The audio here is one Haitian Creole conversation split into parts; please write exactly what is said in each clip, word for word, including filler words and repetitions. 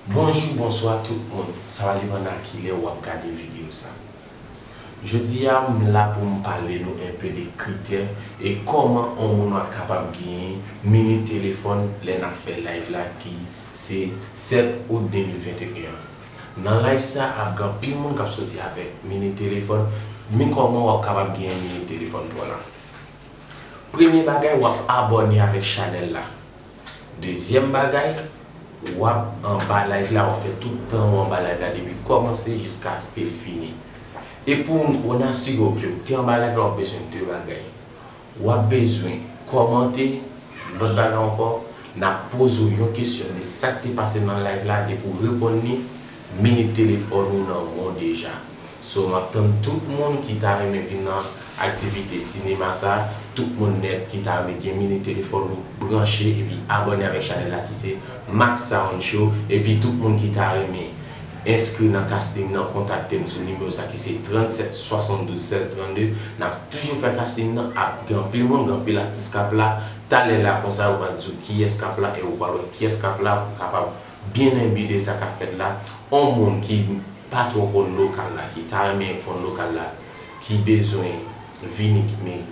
Bonjou, bonswa tout moun. Sa va depann a kilè w ap gade videyo sa. Jodi a, m la pou m pale nou enpe de kritè e kòman on moun ap kapab genyen mini telefòn lè n ap fè live la ki se sèt out de mil venteyen an. Nan live sa ap gen anpil moun k ap soti avèk mini telefòn, men kòman w ap kapab genyen mini telefòn pa w la? Premye bagay, w ap abòne avèk chanèl la. Dezyèm bagay, w ap anba live la, w ap fè tout tan ou anba live la depi kòmanse jiskaske l fini. E pou w asire w ke w te anba live la, w ap bezwen de bagay. W ap bezwen kòmante, lòt bagay ankò, n ap poze w yon kesyon de sa k te pase nan live la, depi w reponn li, mini telefòn ou nan men w deja. So, m ap tann tout moun ki ta renmen vin nan aktivite sinema sa, tout moun nèt ki ta renmen gen mini telefòn ou branche epi abòne avèk chanèl la ki se Max Sound Show, epi tout moun ki ta renmen enskri nan casting nan, kontakte m sou nimewo sa ki se trannsèt swasanndouz sèz trannde. N ap toujou fè casting nan, ap gen anpil moun, gen anpil atis k ap la. Talè la konsa, yo pral di w kiyès k ap la e ou pral wè kiyès k ap la pou w kapab byen enbi de sa k ap fèt la. On moun ki pa twò konn lokal la, ki ta renmen konn lokal la, ki bezwen vini, men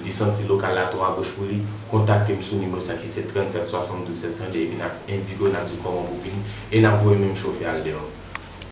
li santi lokal la twò agoch pou li, kontakte m sou nimewo sa ki se trannsèt swasanndouz sèz trannde, epi n ap endike w, n ap di w kòman pou w vini, e n ap voye menm chofè al deyò.